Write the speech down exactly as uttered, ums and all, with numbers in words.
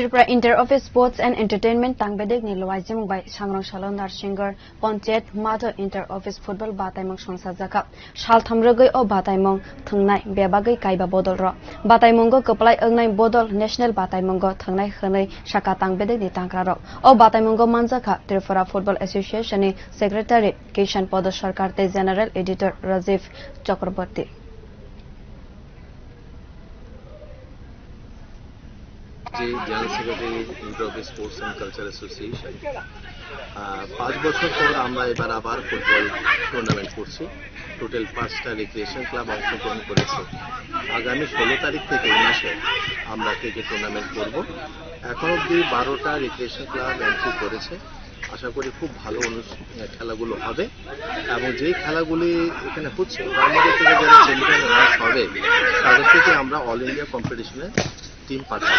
Tripura Inter Office Sports and Entertainment tangbedekni luaijimung bai sangrong salo Narsingar Panchayat Madho Inter Office Football bataimung songsajakha. Saltham rwgwi o bataimung thwngnai bebagwi kaiba bodol rok. Bataimungo kwplai wngnai bodol national bataimungo thwngnai hwnwi sakha tangbedekni tangrarok. O bataimungo manjakha Tripura Football Association ni Secretary Kishan Podo Sarkar tei General Editor Rajiv Chakraborty. যে general secretary inter office sports and culture association. আহ, পাঁচ বছর পর আমরা এবার আবার football tournament করছি। Total পাঁচটা রিক্রিয়েশন ক্লাব অংশগ্রহণ করেছে। আগামী ষোলো তারিখ থেকে এই মাসে আমরা ক্রিকেট টুর্নামেন্ট করব। এখন অবধি বারোটা রিক্রিয়েশন ক্লাব এন্ট্রি করেছে। আশা করি খুব ভালো অনুষ-, খেলাগুলো হবে এবং যেই খেলাগুলি এখানে হচ্ছে তার মধ্যে থেকে যারা চ্যাম্পিয়ন এমার্জ হবে তাদের থেকে আমরা অল ইন্ডিয়া কম্পিটিশনে টিম পাঠাবো।